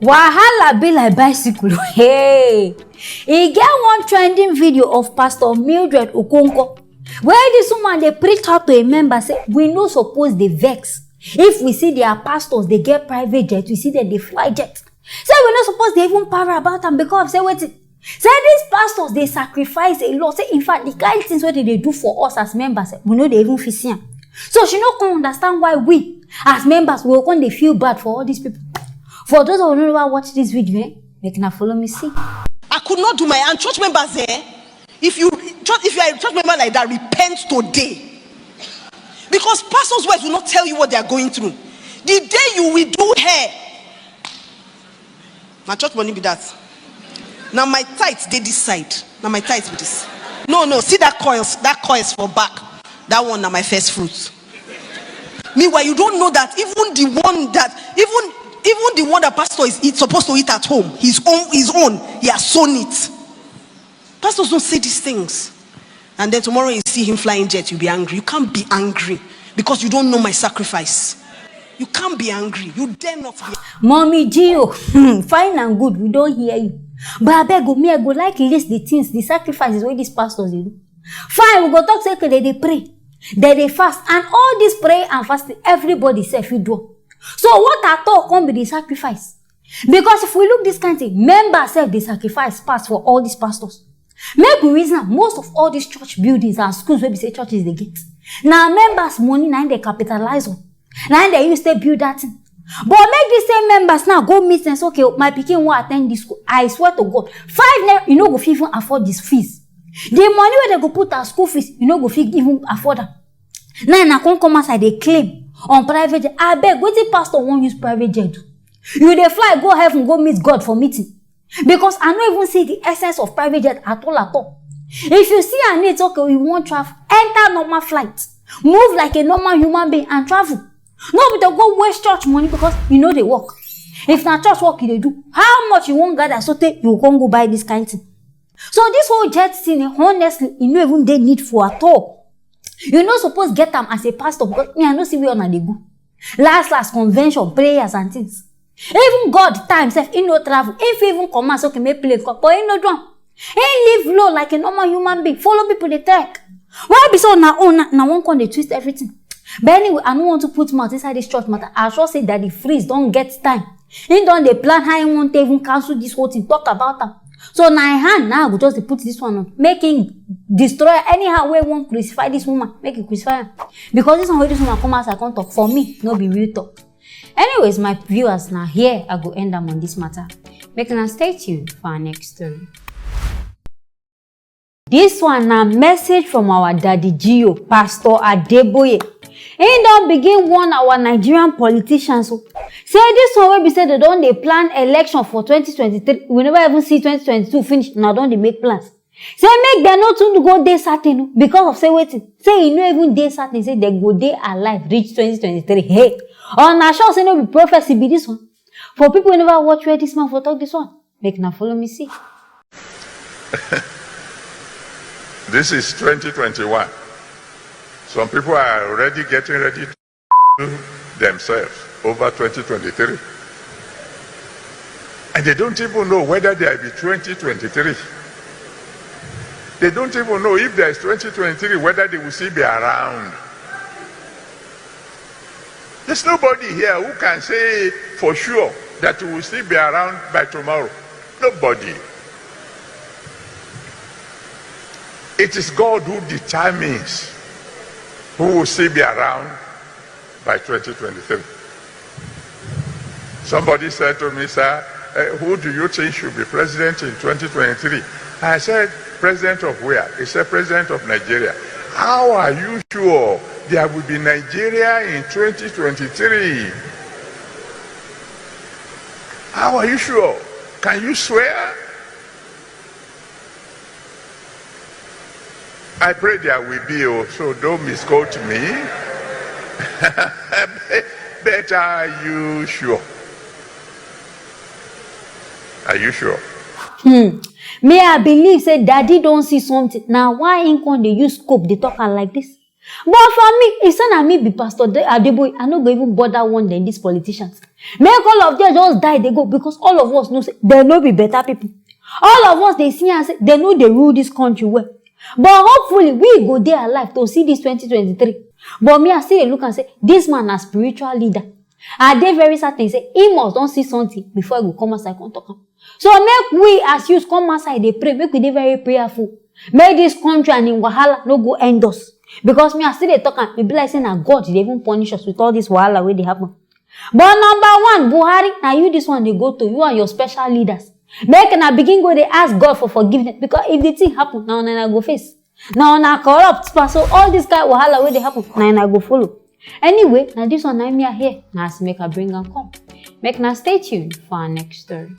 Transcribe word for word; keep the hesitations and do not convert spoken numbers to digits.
Wahala be like bicycle. Hey, e get one trending video of Pastor Mildred Okonkwo, where this woman dey preach out to a member say we no suppose dey vex if we see their pastors dey get private jet, we see dem dey fly jet. Say we no suppose dey even para about am because of say wetin? Say these pastors dey sacrifice a lot. Say in fact, the kind things wey dem dey do for us as members, eh, we no dey even fit see am. So she no come understand why we as members we go come dey feel bad for all these people. For those of you who never watch this video, eh, make una follow me see. I could not do my and church members eh. If you church, if you are a church member like that, repent today. Because pastors' wives will not tell you what they are going through. The day you will do hair, na church money be that. Na my tithe dey this side. Na my tithe be this. No, no, see that coils, that coils for back. That one na my first fruit. Meanwhile, you don't know that even the one that even even the one that pastor is eat, supposed to eat at home, his own his own, he has sown it. Pastors don't say these things. And then tomorrow you see him flying jet, you'll be angry. You can't be angry because you don't know my sacrifice. You can't be angry. You dare not be. Mommy Gio, hmm, fine and good, we don hear you. But abeg o, me I go like list the things, the sacrifices wey these pastors dey do. Fine, we go talk say okay, dem dey pray, dem dey fast, and all this prayer and fasting, everybody sef fit do am. So what at all come be the sacrifice? Because if we look this kind thing, members sef dey sacrifice pass for all these pastors. Make we reason am, most of all these church buildings and schools wey be say churches dey get, na members money na im dey capitalize on, na im dey use take build that thing. But make these same members now go meet dem say, okay, my pikin wan attend this school, I swear to God, five naira, you no go fit even afford this fees. The money wey dem go put as school fees, you no go fit even afford am. Now una come come outside dey claim on private jet. Abeg, wetin pastor wan use private jet do? You dey fly go heaven go meet God for meeting? Because I no even see the essence of private jet at all at all. If you see a need, okay, you wan travel, enter normal flight, move like a normal human being and travel. No be to go waste church money because you no dey work. If na church work you dey do, how much you wan gather so tey you go come go buy this kind thing? So this whole jet thing, eh, honestly, e no even dey needful at all. You no suppose get am as a pastor because me, I no see where una dey go. Last last, convention, prayers and things. Even God time sef, he no travel. If he even command say okay, make plane come, but he no do am. He live low like a normal human being, follow people dey trek. Why be so na own na, na one come dey twist everything? But anyway, I no want to put mouth inside this church matter. I sure say Daddy Freeze don get time. He don dey plan how he wan take even cancel this whole thing, talk about am. So na him hand now I go just dey put this one on. Make him destroy anyhow wey wan crucify this woman. Make he crucify am. Because this one wey this woman come outside come talk, for me, no be real talk. Anyways, my viewers, na here I go end am on this matter. Make una stay tuned for our next story. This one na message from our Daddy Gio, Pastor Adeboye. He don begin warn our Nigerian politicians o. Say this one wey be say dem don dey plan election for twenty twenty-three, we never even see twenty twenty-two finish, una don dey make plans. Say make dem no too go dey certain o, because of say wetin? Say e no even dey certain say dem go dey alive reach twenty twenty-three. Hey, una sure say no be prophecy be this one? For people wey never watch where this man for talk this one, make una follow me see. This is twenty twenty-one. Some people are already getting ready to kill themselves over twenty twenty-three. And they don't even know whether there will be twenty twenty-three. They don't even know if there is twenty twenty-three, whether they will still be around. There's nobody here who can say for sure that we will still be around by tomorrow. Nobody. It is God who determines who will still be around by twenty twenty-three. Somebody said to me, "Sir, eh, who do you think should be president in twenty twenty-three?" I said, "President of where?" He said, "President of Nigeria." How are you sure there will be Nigeria in twenty twenty-three? How are you sure? Can you swear? I pray there will be, oh, so don't misquote me. But are you sure? Are you sure? Hmm. Me, I believe say Daddy don see something. Na why him come dey use scope dey talk am like this. But for me, if say na me be Pastor De- Adeboye, I no go even bother warn dem, these politicians. Make all of them just die dey go, because all of us know say dem no be better people. All of us dey see am say dem no dey rule this country well. But hopefully we go dey alive to see this twenty twenty-three. But me, I still dey look and say this man na spiritual leader. I dey very certain say he must don see something before he go come outside come talk am. So make we as youth come outside dey pray, make we dey very prayerful. Make this country and im wahala no go end us. Because me, I still dey talk am, e be like say na God dey even punish us with all this wahala wey dey happen. But number one, Buhari, na you this one dey go to, you and your special leaders. Make una begin go dey ask God for forgiveness, because if the thing happen, na una una go face. Na una corrupt pass, so all this kind wahala wey dey happen, na una go follow. Anyway, na this one na me I hear, na as make I bring am come. Make una stay tuned for our next story.